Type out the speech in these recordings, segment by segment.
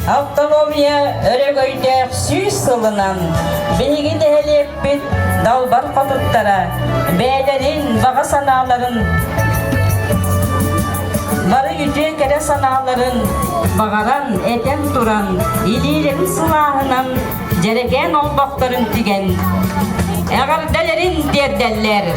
Автономия өрөгөйдөөх 100 сылынан биһиги нэһилиэкпит далбар хотуттара бэйэлэрин баҕа санааларын бары үтүө кэрэ санааларын баҕаран, этэн туран, илиилэрин сылааһынан дьэрэкээн олбохторун тигэн, эҕэрдэлэрин тиэрдэллэр.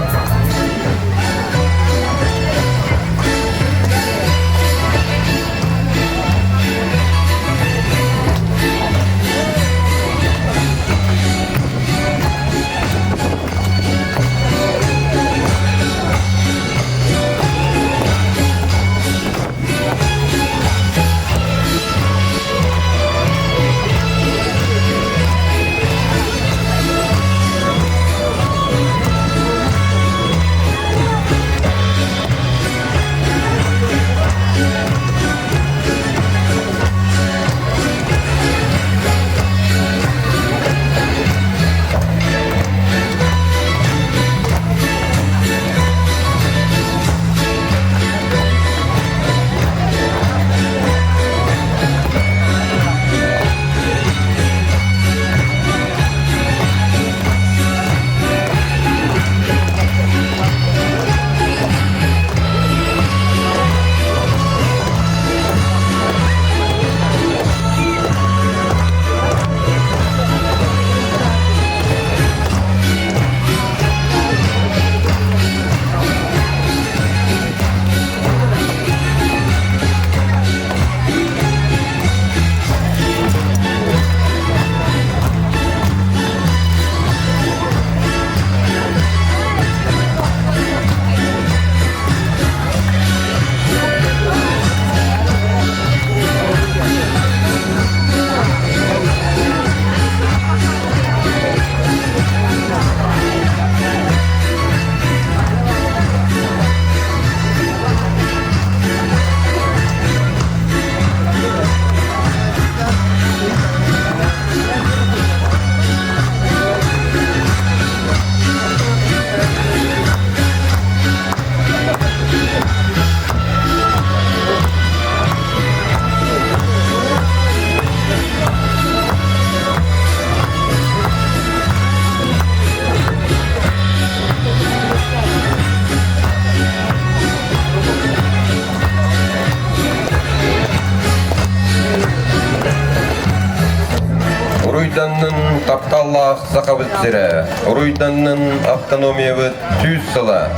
Уруйданнын тапталлаах Сахабыт сирэ, уруйданнын автономиябыт 100 сыла.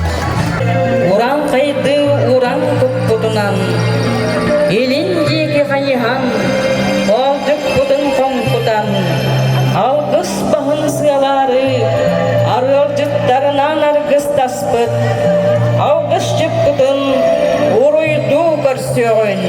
Уран хайдыы уран куппутунан, илин диэки хайыһан, хоолдьукпутун хоҥкутан, алгыс баһын сыалаары, арыалдьыттарынан аргыстаспыт, алгысчыппытын уруйдуу көрсүөҕүн.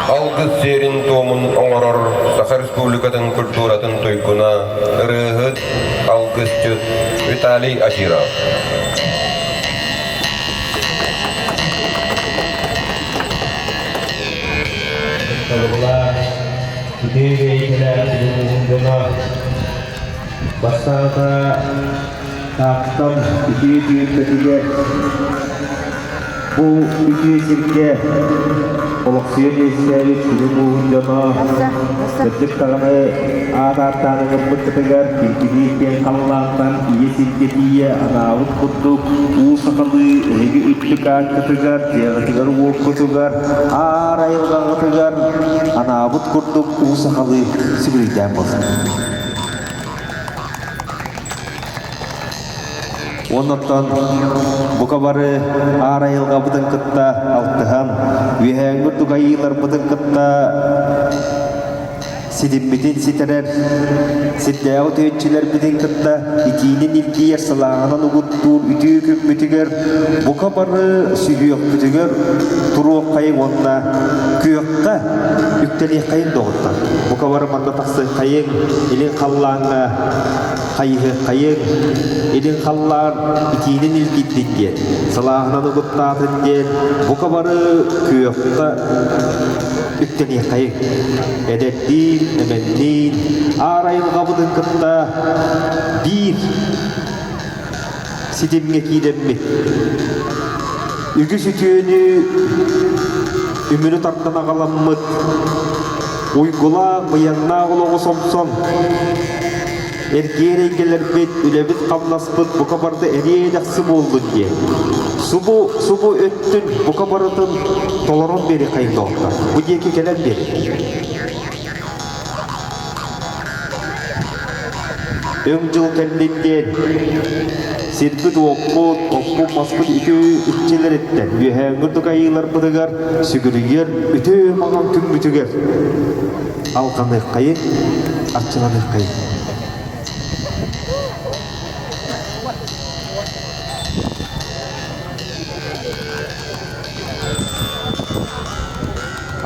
Алгыс сиэрин-туомун оҥорор Саха Республикатын культуратын туйгуна, ырыаһыт, алгысчыт Виталий Очиров. Үтүө бэйэтэлээх улууһун дьоно бастаата Тааттам үтүө түөлбэтигэр бу үтүө сиргэ олохсуйан үөскээбит сүрүн ууһун дьоно кырдьык даҕаны аат ааттаан ыҥырбыккытыгар киргизии киэҥ халлаантан ийэ сиргэ тиийэ анаабыт курдук уу сахалыы эһиги үрдүк ааккытыгар дьиэҕитигэр-уоккутугар аар айылҕаҕытыгар анаабыт курдук уу сахалыы сүгүрүйдээн буолсун. Оннуттан бука бары аар айылҕабытын кытта алтыһан, үөһээҥҥи үрдүк айыыларбытын кытта ситиммитин ситэрэр, сирдээҕи үтүөччүлэрбитин кытта итиинин илгийэр сылааһынан угуттуур үтүө күммүтүгэр бука бары сүһүөхпүтүгэр туруоххайыҥ уонна күөххэ үктэлиэххэйиҥ доҕоттор. Бука бары манна тахсыаххайыҥ, илин халлааҥҥа хайыһыаххайыҥ, илин халлаан итиинин илгийдин диэн, сылааһынан угуттаатын диэн бука бары күөххэ үктэниэххэйиҥ. Эдэрдиин, эмэнниин, аар айылҕабытын кытта биир ситимҥэ киирэммит. Үгүс үтүөнү үмүрү тардан аҕаламмыт, уйгулаах, быйаҥнаах олоҕу сомсон, эргиэр эйгэлэрбит, үлэбит-хамнаспыт бука барыта эриэ-дэхси буоллун диэн, субу, субу өттүн бука барытын толорон биэриэххэйин доҕоттор. Бу диэки кэлэн биэриҥ. Өҥ дьыл кэллин диэн сирбит-уоппут, оппут-маспыт үтүө иччилэриттэн үөһээҥҥи үрдүк айыыларбытыгар сүгүрүйэр үтүө маҥан күммүтүгэр алҕаныаххайын, арчыланыаххайын.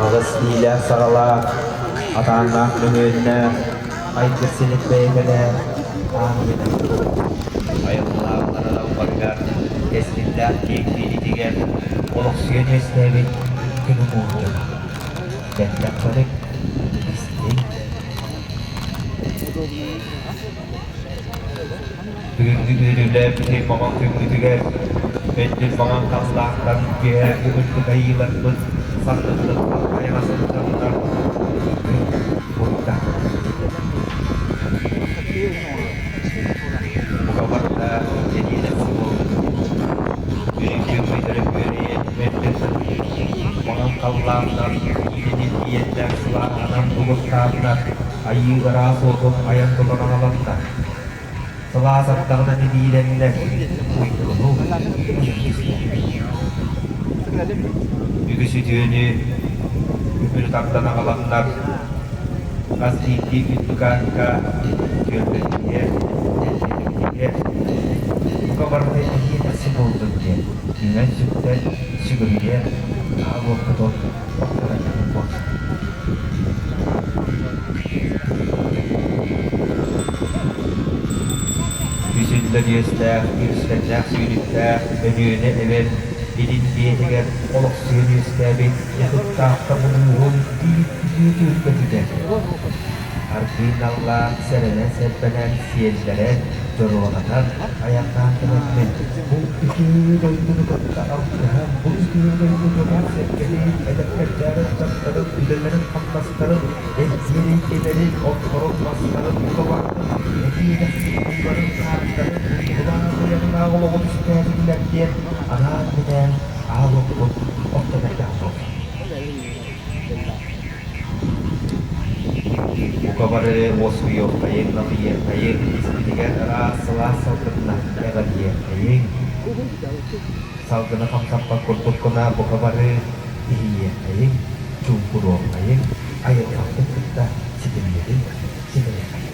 Аҕыс иилээх-саҕалаах, атааннаах мөһүөннээх, айгыр силик бэйэкэлээх аан ийэ айылҕалаахтара барыгар кэскиллээх киэҥ биэриитигэр олохсуйан үөскээбит күн умуһуйа. Бэртэх көрүк, истиҥ. Бүгүҥҥү үөрүүлээх бүтүн маҥан күммүтүгэр өндүл маҥан халлаантан үөһээҥҥи үрдүк айыыларбыт санныбытыттан хайаҕаспытынан күн уһуйда. Бука барыта эриэдэхси буолбут. Үрүҥ күммүт өрөпүөрүйэн мөлтөх маҥан халлаантан иинэнин иэннээх сылааһынан угуттааннар айыы ыраас уотун айан тутан аҕаланнар. Сылаас ардаҕынан илиилэннэр, уйгуну Үгүс үтүөнү үмүрү тардан аҕаланнар, хас биирдии үрдүк аакка түөлбэтигэр, нэһилиэкпитигэр бука барыта эһиэтэхси буоллун диэн үҥэн-сүктэн, сүгүрүйэн, аал уоппутун охторон буоллун. Үс үөстээх, үөскэннээх сүүрүктээх Өлүөнэ эбэм илин биэтигэр олохсуйан үөскээбит Ытыктаахха улууһун биир үтүө түөлбэтигэр Аргыый наллаан, сэрэнэн-сэрбэнэн, сиэллэрэн, дьоруолатан, айаннаан кэлэммин, бу үтүө дойдуну кытта алтыһан, бу үтүө дойду дьонун-сэргэтин, эдэркэрдээх ыччаттарын, үлэлэрин-хамнастарын, эргиэн эйгэлэрин, отторун-мастарын, бука барытын, этии-дэхси ууларын, хаардарын, уйгулаах уйаннаах олоҕу түстээтиннэр диэн анаан-минээн аал уоппут оттон эрдээх буолла. Бука бары уоскуйуоххайыҥ, налыйыаххайыҥ, испитигэр ыраас сылаас салгынна эҕэрийиэххэйиҥ. Салгыны хамсаппат курдуккуна бука бары иһийиэххэйиҥ, чуумпуруоххайыҥ, айылҕабытын кытта ситиммитин ситэриэххэйиҥ.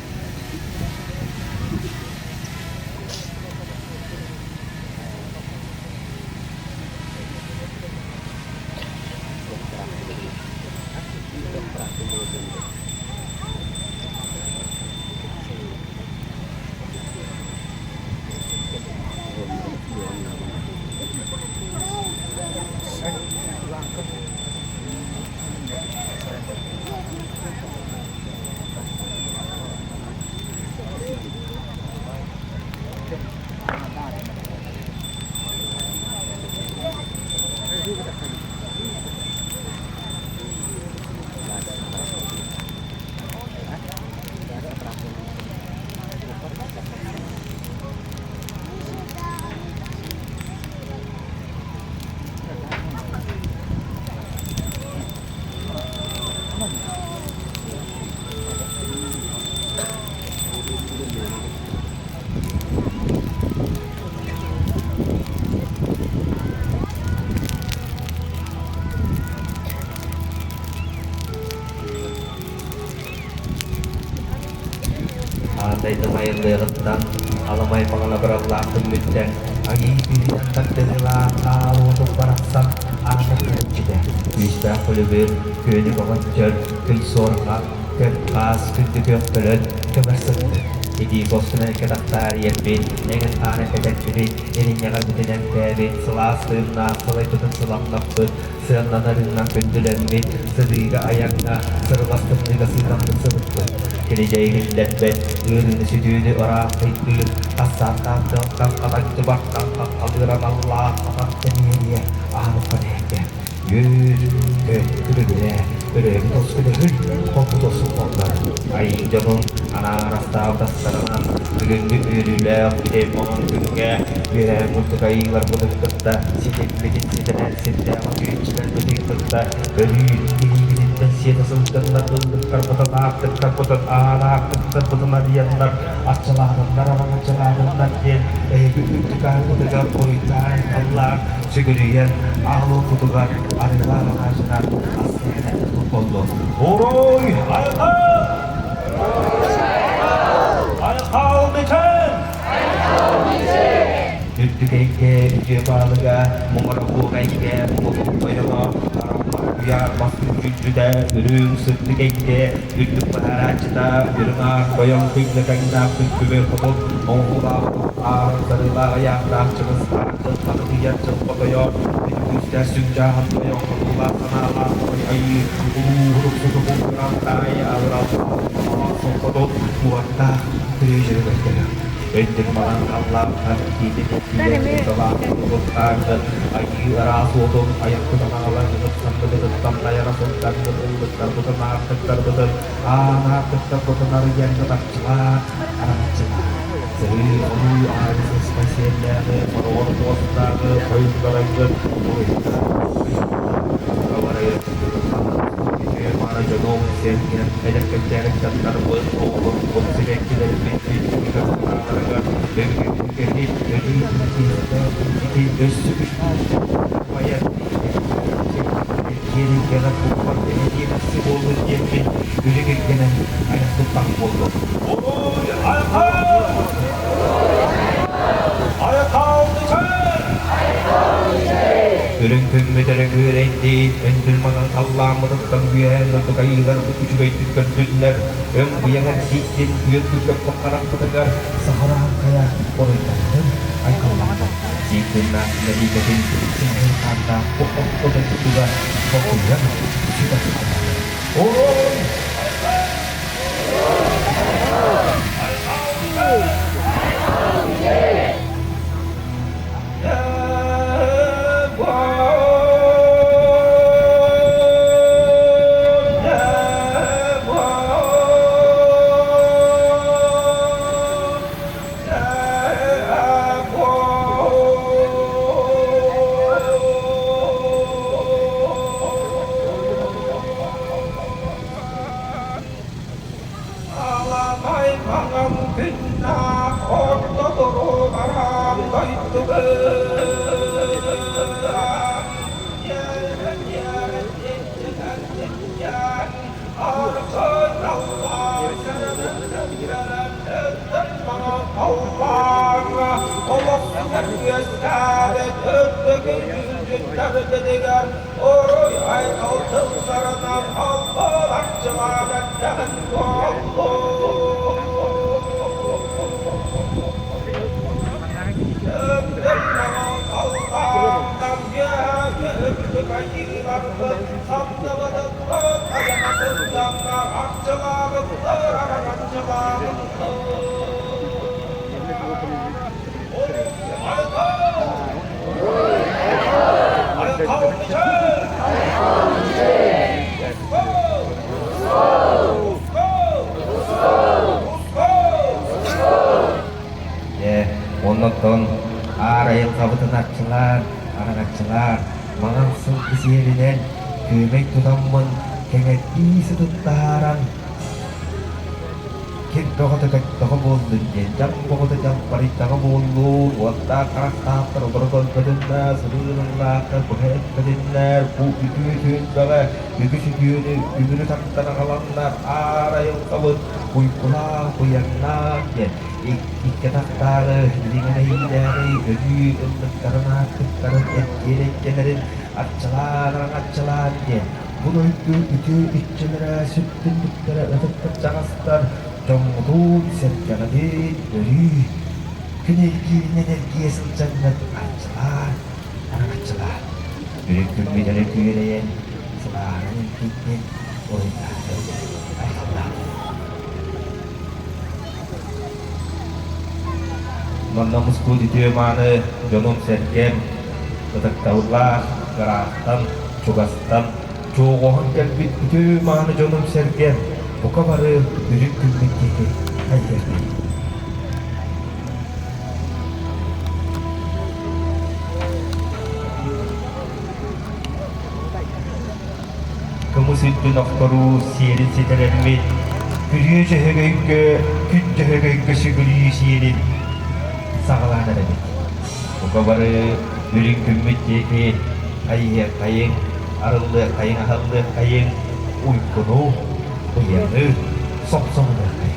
айыллыаҕыттан аламай маҥан абыраллаах күммүттэн айыы күүһүнэн тардыһыылаах аал уотун барахсан аатыр кэлчитэ күүстээх күлүбүр күөнү көҕөнчөр күн суорҕа көр хаас күндү күөх төлөн көмөр сыттык итии куоскунан кэтахтаар ийэрбит эҥин хаана кэтэрдибит иринньэҕэ бүтүн эмтээбит сылаас тыыннаах сылайбытын сыламнаппыт сыаннанарыынан күндүлэммит, сырыыга-айаҥҥа, сырылас тымныыга сыыдаммыт сылыппыт. Киридьэй иһиллэрбэт, ыарыыны-сүтүүнү ыраах ыйдыыр, хассааттаах тыалтан хатанчыбартан хаххалыыр аналлаах хатан тэмиэрийэ аһылыкпа тэһэргэ. Үөр, көт, күлүбүрэ, өрөөбүт оскүлөһүл, хоппут осук-холлор, айыы дьонун анаар астаабыт астарынан бүгүҥҥү үөрүүлээх бүтэй моһон күҥҥэ үөһээ курдук айыыларбытын кытта ситиммитин ситэрэн сирдээх отүөччүлэрбитин кытта өрүү илиибититтэн сиэтэ сылдьаннар ыллыктарбытын аартыктарбытын аан аартыктарбытын арыйаннар арчылаатыннар араҥаччылаатыннар диэн эһиги үрдүк аһыыбытыгар буруйдаан аллаан сүгүрүйэн аал уоппутугар арыылаах алаадьынан астыһан боллу. Уруй айхал! Айхал Мичэн! Үрдүк эйгэ үтүө баалыга, муҥура суох эйгэ муҥутук тойоно, араммар куйаар бастыҥ дьүдьүтэ, үрүҥ сырдык эйгэ үрдүк быһаарааччыта, үрүҥ аар тойон күҥҥэ тэҥнээх күн хотун, оҥоһуулаах аар сарыылаах ыйаахтаах чыгыс аар дьылҕатытыйар дьылҕа тойон, күүстээх сүҥдьааһын тойон хотуулаах санаалаах той айыы, улуу уруксуту булгуран таай абыраллаах соппотун уоттаах күрүө көрдөрөр. Өйдүк манан халлаантан итиитин итиилэр тылаах тутуктаангыт айыы араас уотун айахпытын аҕаларгытын санныбытыттан дайара сылдьаргыт ыллыктарбытын аартыктарбытын аан аартыктарбытын арыйаргыт арчылаах араҥаччылаах сырыы-хонуу аайы сыспай сиэллээҕи хороҕор муостааҕы хойуннарайгыт уруйдаах Кабары Үтүө-мааны дьонум, сэргэм, эдэр кэнчээри ыччаттарбыт, оҕолорбут, сибэккилэрбит бүттүүнүгэр санааларыгар өбүгэбит кэһин, өрүү киһистээх ити өссө үчүгэй киэриҥкэҕэ туппат эһэтиэхси буоллун диэммин үрүҥ илгэнэн айах туттах буоллум. Уруй айхал! Айхал Үрүҥ күммүт өрөҥүөрэйдиин, өндүл манан халлааммытыттан үөһээн ордук айыыларбыт үчүгэйдик көрдүннэр, өҥ быйаҥар сииттин, үөрдүк көппөх харахпытыгар сахараан хайа уруйдаттын, айхаллаатын. Сииттиннээх мэлиикэтин сиҥһин хааннаах окко дойдутугар бокуйан сүтэн хаалбатын. Уруй! Аламай маҥан күннээх орто туруу бараан дойдубут Уруй-айхал тылларынан алларчылаан эттэҕин буоллун. Халлаантан үөһэ үрдүк айыыларбыт самныбытыттан айана сылдьаннар арчылаабыттар, араҥаччылаабыттар. Дьэ, оннуттан аар айылҕабытын арчылаан, араҥаччылаан, маҥан сылгы сиэлинэн күөмэй тутаммын кэҥэрдии сытыттаһааран, ким бөҕөтө көттөҕө буоллун диэн, дьаҥ бөҕөтө дьалбарыйдаҕа буоллун, уоттаах харахтаахтар олоро көрбөтүннэр, сырыы ыллаахтар быһа эппэтиннэр, бу үтүө түөлбэҕэ үгүс үтүөнү үмүрү тардан аҕаланнар, аар айылҕабыт уйгулаах, уйаннаах диэн икки атахтааҕы, илиҥэн эһиилээҕи өлүү ыллыктарын аартыктарын эргиэр эйгэлэрин арчылаан араҥаччылаан диэн бу дойду үтүө иччилэрэ сүттүннүктэрэ ытык кырдьаҕастар дьоҥҥутун сэргэҕитин өрүү күн эргииринэн эргийэ сылдьаҥҥыт арчылаан араҥаччылаан үрүҥ күммүт өрө күөрэйэн сылааһынан илгийдин уруйдаатын айхаллаатын. Манна мустуу үтүө мааны дьонум-сэргэм, ытыктабыллаах ыраахтан, чугастан чуоҕуһан кэлбит үтүө мааны дьонум-сэргэм, бука бары үрүҥ күммүт диэки хайыахпыт. Кымыс үрдүн охторуу сиэрин ситэрэммит, күрүө дьөһөгөйгө, күн дьөһөгөйгө сүгүрүйүү сиэрин саҕалаан эрэбит. Бука бары үрүҥ күммүт диэки хайыһыаххайыҥ, арыллыаххайыҥ, аһыллыаххайыҥ, уйгуну, быйаҥы сомсоҥнуоххайыҥ.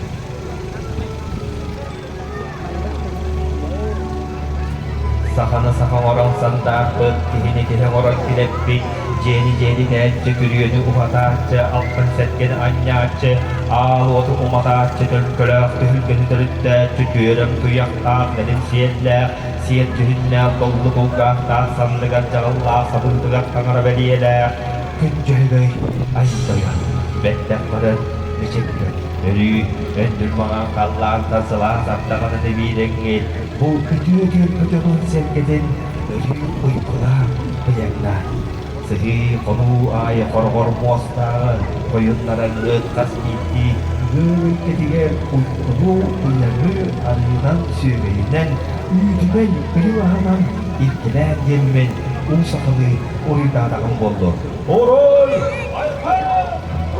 Саханы саха оҥорон сандааппыт, киһини киһи оҥорон килэппит, дьиэни дьиэлитээччи, күрүөнү уһатааччы, алтан сэргэни анньааччы, аал уоту уматааччы, төлкөлөөх түһүлгэни төрүттээччи, түөрэм туйахтаах, нэлим сиэллээх, сиэр дьүһүннээх, доллу кулгаахтаах, санныгар дьаҕыллаах, сабыытыгар таҥара бэлиэлээх, күн дьөһөгөй ай тойон, бэттэх көрөн, мичик көр. Өрүү өндүр маҥан халлаантан сылаас ардаҕына тэбиирэҥҥит, бу үтүө түөлбэ дьонун-сэргэтин өрүү уйгулаан, быйаҥнаан. Сыһыы хонуу аайы хороҕор муостааҕы хойуннараҥҥыт хас биирдии ыал эйгэтигэр уйгуну, быйаҥы арыынан, сүөгэйинэн, үүтүнэн, үрүҥ аһынан илгилээн диэммин уу сахалыы уруйдаатаҕым буоллун. Уруй! Айхал!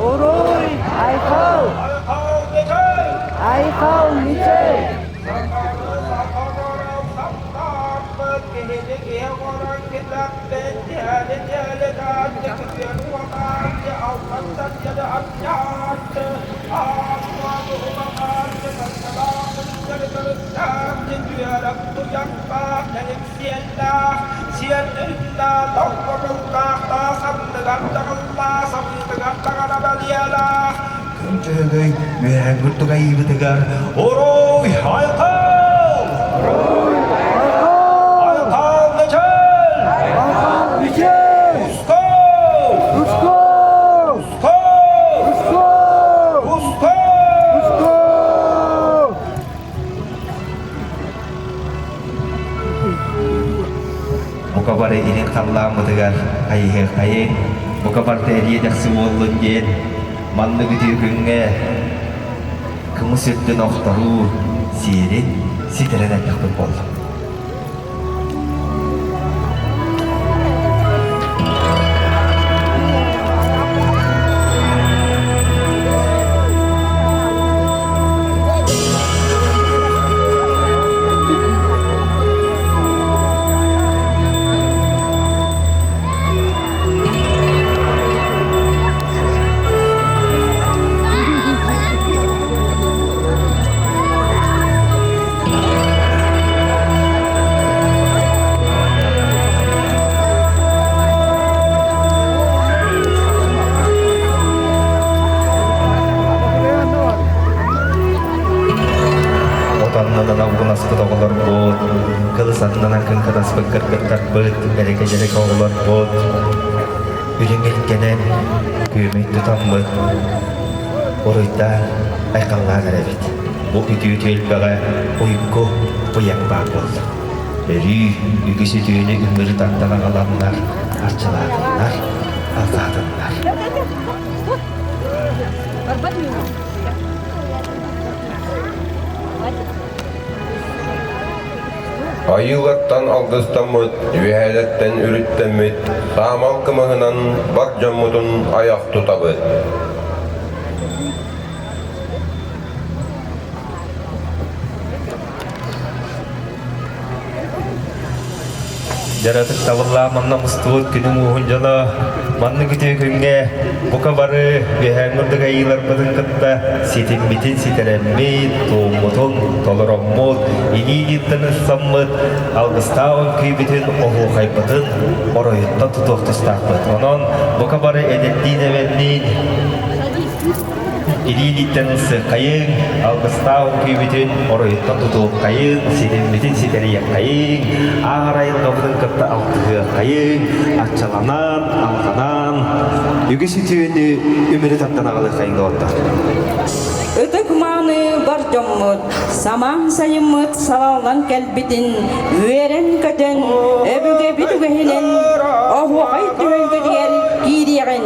Уруй! Айхал! Айхал Мичэй! Айхал Мичэй! Саханы сахаларым сахтаахпыт, киһини киһи оҥорон килэппит, тиһэни тиһэлитээччи, күтүөнү уотааччы, алтан сэргэни анньааччы, аал-уоту уматааччы, саргылаах күннэри төрүттээччи, түөрэх туйахтаах, нэлим сиэллээх, сиэн үрүттээх, долгутуллаах, таас анныгар дьаҕыллаах, сабыытыгар таҥара бэлиэлээх, Күн Дьөһөгөй үөһээҥҥи үрдүк айыыбытыгар Уруй Айхал! Айхал Мичэл! Айхал Мичэл! Ускул! Ускул! Ускул! Ускул! Ускул! Ускул! Бука бары илин халлааммытыгар хайыһыаххайыҥ, бука барыта эриэ-дэхси буоллун диэн маннык үтүө күҥҥэ кымыс үрдүн охторуу сиэрин ситэрэн элбэхпит буолла. Отоннонон оҕунаспыт оҕолорбут, кылыс аннынан кыҥкынаспыт кыргыттарбыт, бэрэкэ-дьэрэкэ оҕолорбут, үрүҥ илгэнэн күөмэй тутаммыт, уруйдаан, айхаллаан эрэбит. Бу үтүө түөлбэҕэ уйгу быйаҥ баар буолла. Өрүү үгүс үтүөнү үмүрү тардан аҕаланнар, арчылаатыннар, алҕаатыннар. Айыылартан алгыстаммыт, үөһээлэртэн үрүттэммит, саамал кымыһынан бар дьоммутун айах тутабыт. Дьара ытыктабыллаах манна мустубут күнүм ууһун дьоно маннык үтүө күҥҥэ бука бары үөһээҥҥи үрдүк айыыларбытын кытта ситиммитин ситэрэммит, туоммутун толороммут, илии-илииттэн ылсаммыт, алгыстаах үҥкүүбүтүн, оһуохайбытын оройуттан тутуох тустаахпыт. Онон бука бары эдэрдиин-эбэнниин Илии-илииттэн ылсыаххайыҥ, алгыстаах үҥкүүбүтүн оройуттан тутуоххайыҥ, ситиммитин ситэриэххэйиҥ, ааҕар айылҕабытын кытта алтыһыаххайыҥ, аччаланан, алҕанан, үгүс үтүөнү үмүрү тардан аҕалыаххайыҥ доҕоттор. Ытык мааны бар дьоммут, самаан сайыммыт салаллан кэлбитин үөрэн-көтөн, өбүгэбит үгэһинэн оһуохай түһүлгэтигэр киириэҕин.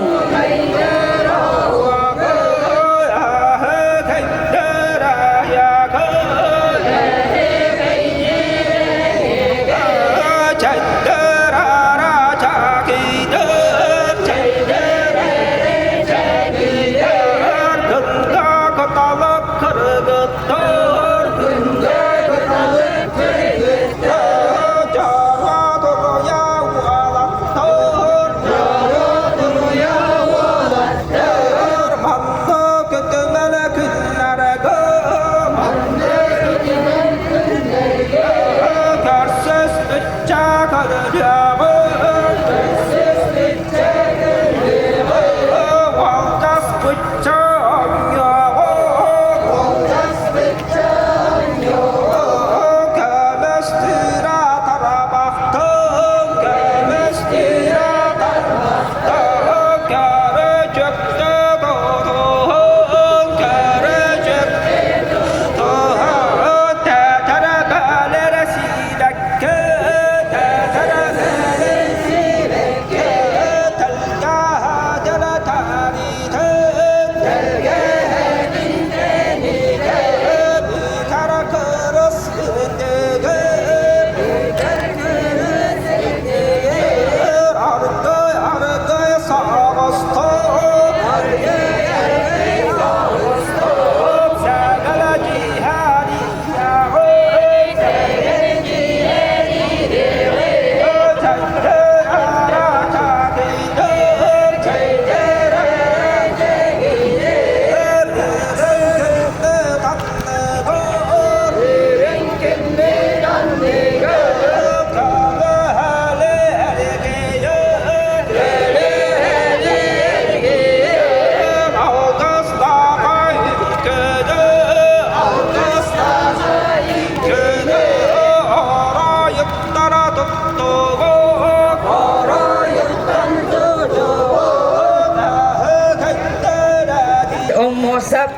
Оммосап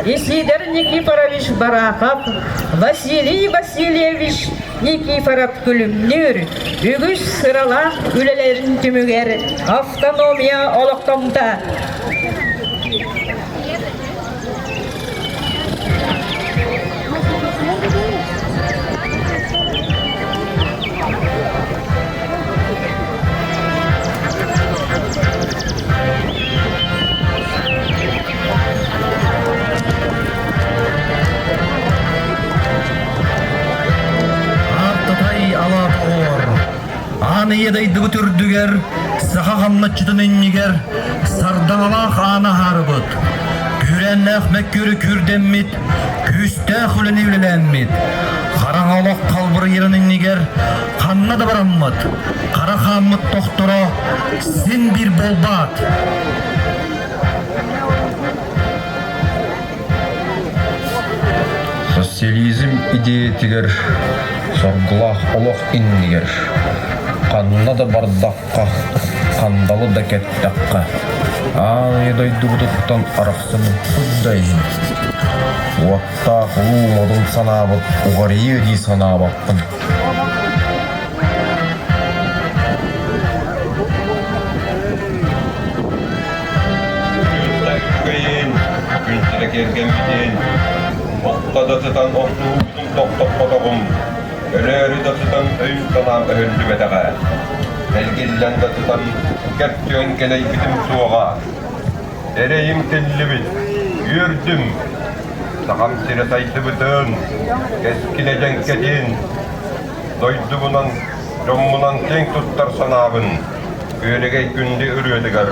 Исидор Никифорович Барахов, Василий Васильевич Никифоров Күлүмнүүр үгүс сыралаах үлэлэрин түмүгэр автономия олохтоммута. Аартатай алаап оҕор, аан ийэ дайдыбыт үрдүгэр, саха хамначчытын иннигэр сардаҥалаах аана аһаарыбыт, күүрээннээх мөккүөрү күүрдэммит, күүстээх үлэни үлэлээммит, хараҥа олох халбарыйарын иннигэр ханна да бараммыт, хара хааммыт тохторо син биир буолбаат. Социализм идеятыгар соргулаах олох иннигэр ханна да бардахха, хандалы да кэттэххэ, аан дойдубутуттан арахсыбыппыт да иһин, уоттаах улуу модун санаабыт уҕарыйыа дии санаабаппын. Үчүгэйин, күн сирэ киэргэммитин, охто да сытан охсуһуубутун тохтоппотоҕум, өлөөрү да сытан өйүм-санаам өһүллүбэтэҕэ, эргиллэн да сытан кэп-түөн кэлэйбитим суоҕа. Эрэйим тиллибит, үөрдүм, Сахам сирэ сайдыбытын, кэскилэ дьэҥкэтин. Дойдубунан, дьоммунан киэҥ туттар санаабын күөрэгэй күндү ырыатыгар,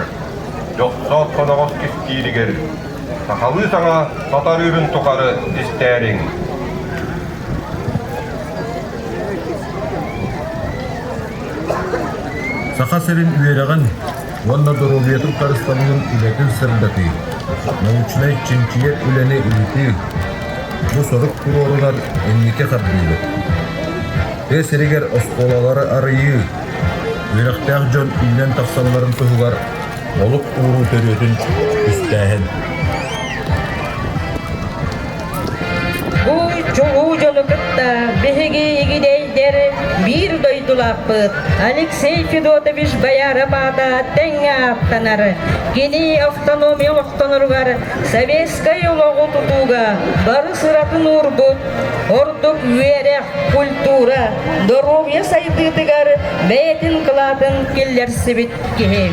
дьохсоот соноҕос кистииригэр, сахалыы саҥа сатарыырын тухары истээриҥ. Саха сирин үөрэҕин уонна доруобуйатын харыстабылын үлэтин сырдатыы, научнай чинчийэр үлэни ыытыы бу сорук туруорунар инники хардыыбыт. Тыа сиригэр оскуолалары арыйыы, үөрэхтээх дьон үүнэн тахсалларын туһугар олук ууруу төрүөтүн түстээһин. Бу чулуу дьону кытта биһиги игидэйдэр биир дойдулаахпыт Алексей Федотович Бояров аата тэҥҥэ ааттанар. Кини автономия олохтоноругар советскай олоҕу тутууга бары сыратын уурбут, ордук үөрэх, культура, доруобуйа сайдыытыгар бэйэтин кылаатын киллэрсибит киһи.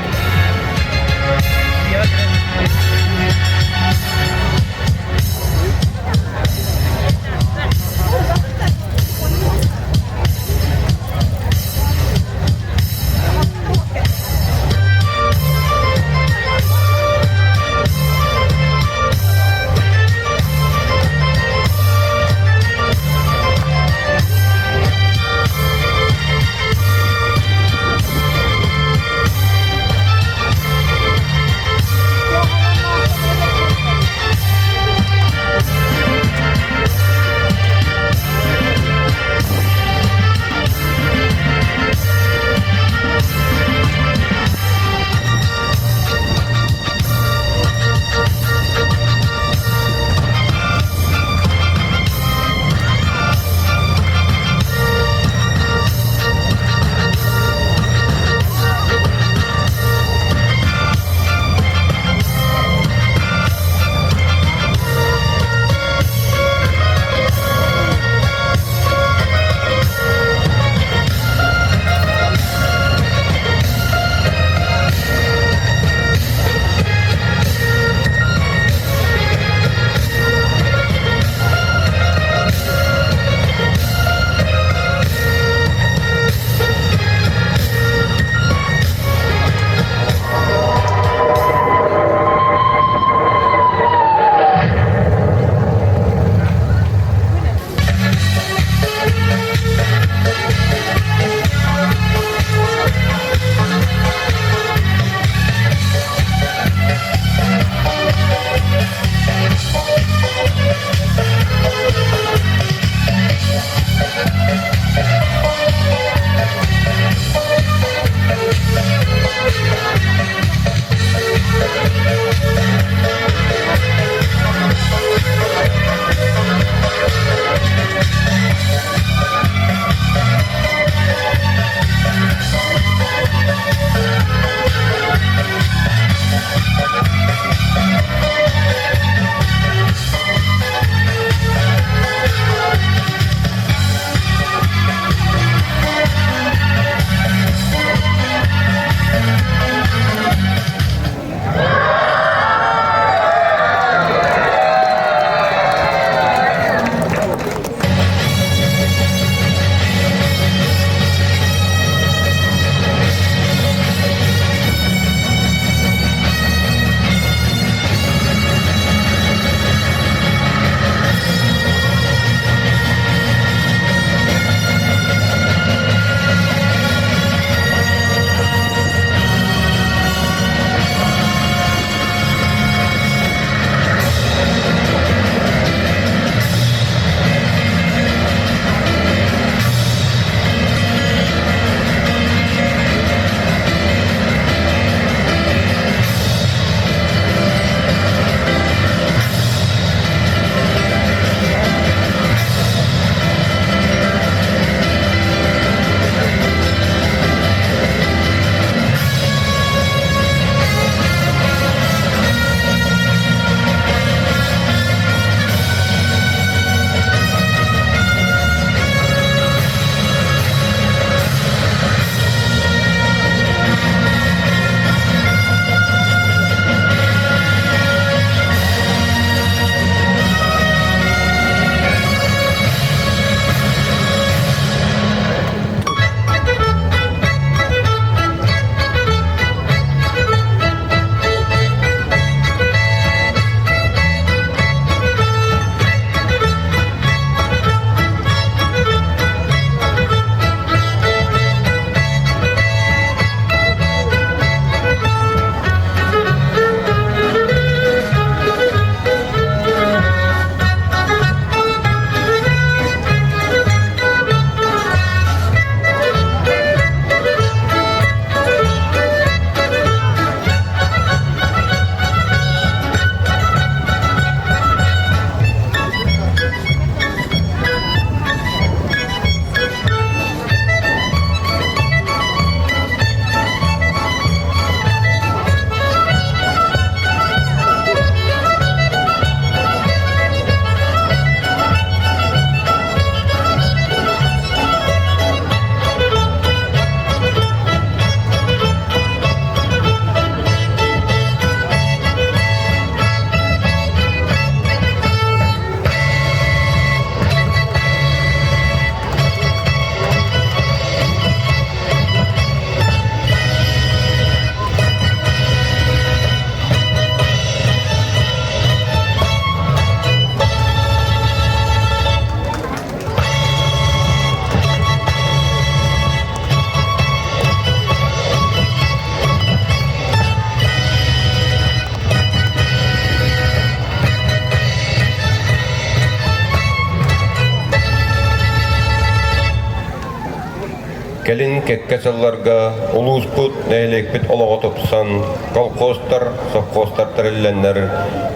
Кэлин кэккэ сылларга улууспут, нэһилиэкпит олоҕо тупсан, колхозтар, совхозтар тэриллэннэр,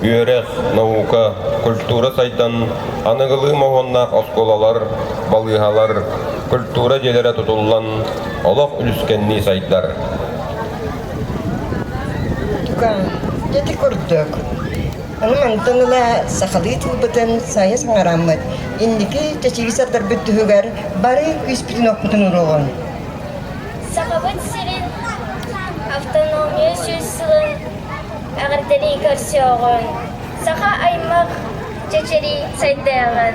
үөрэх, наука, культура сайдан, аныгылыы моһуоннаах оскуолалар, балыыһалар, культура дьиэлэрэ тутуллан, олох үлүскэннии сайдар. Тукаам, ити курдук. Ону мантан ыла сахалыы тылбытын сайа саҥараммыт, инники чэчиги сардарбыт туһугар бары күүспүтүн-охпутун уруоҕун. Сахабыт сирин автономия сүүс сылын эҕэрдэлии көрсүөҕүҥ! Саха аймах чэчирии сайдыаҕын!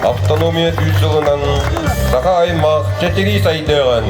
Автономия сүүс сылынан саха аймах чэчирии сайдыаҕын!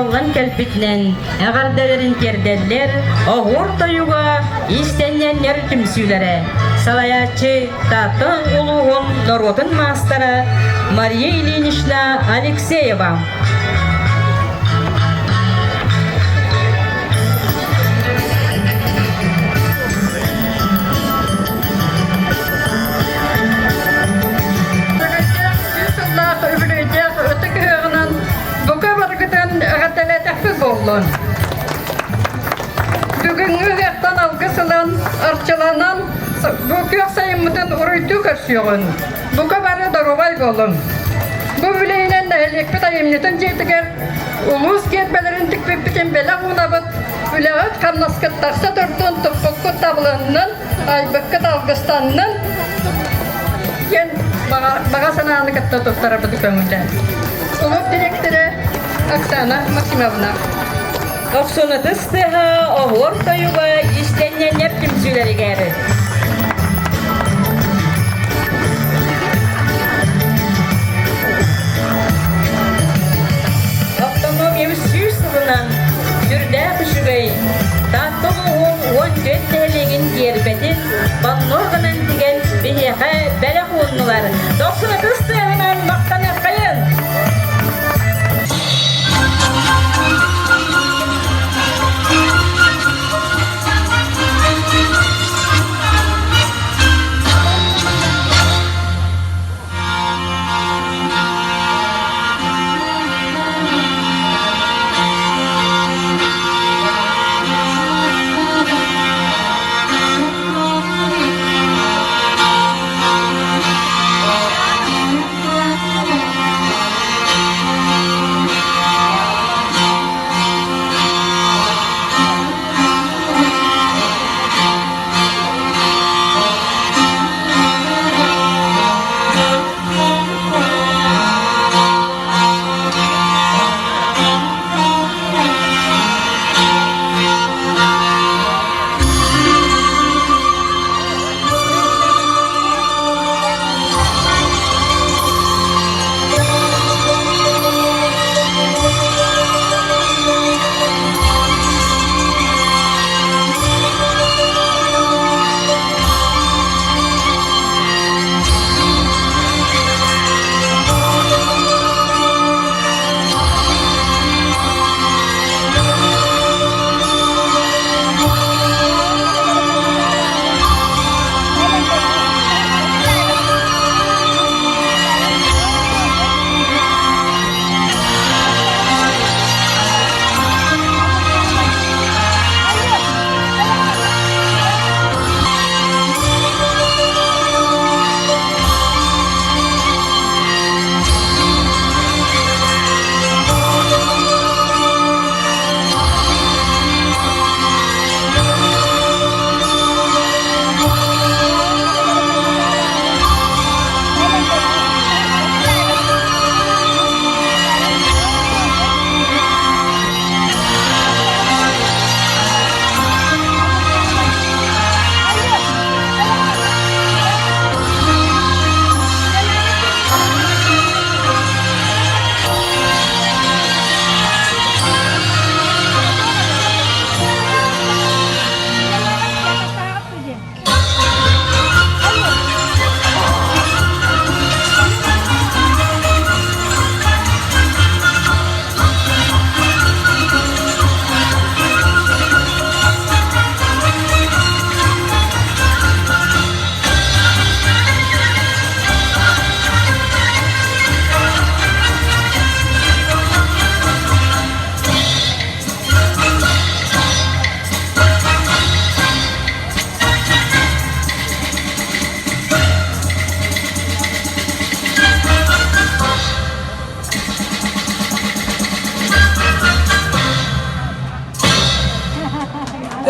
аҕаллан кэлбитинэн эҕэрдэлэрин тиэрдэллэр оһуор тойуга иистэнньэннэр түмсүүлэрэ салайааччы Таатта улууһун норуотун маастара Мария Ильинична Алексеева. Сыллаах үбүлүөйдээх ытык ыһыаҕынан бука барыгытын эҕэрдэлээтэхпит буоллун. Бүгүҥҥү ыһыахтан алгыс ылан, арчыланан, бу күөх сайыммытын уруйдуу көрсүөҕүн. Бука бары доруобай буолуҥ. Бу үлэһинэн нэһилиэкпит айымньытын дьиэтигэр улуус гиэрбэлэрин тикпиппитин бэлэх уунабыт, үлэҕит хамнаскыт тахса турдун, туппуккут табылыннын, айбыккыт алгыстаннын диэн баҕа санааны кытта туттарабыт көҥүллээн. Кулууп дириэктэрэ Оксана Максимовна. Охсунатыс тыаһа оһуор тойуга истэнньэннэр түмсүүлэригэр. Автономия 100 сылынан сүрдээх үчүгэй Таатта улууһун 14 нэһилиэгин гиэрбэтин панно гынан тигэн биһиэхэ бэлэх ууннулар. Дохсунатыс тыаһынан махтаныаххайын!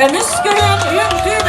Көмүс күрүн үҥкүү.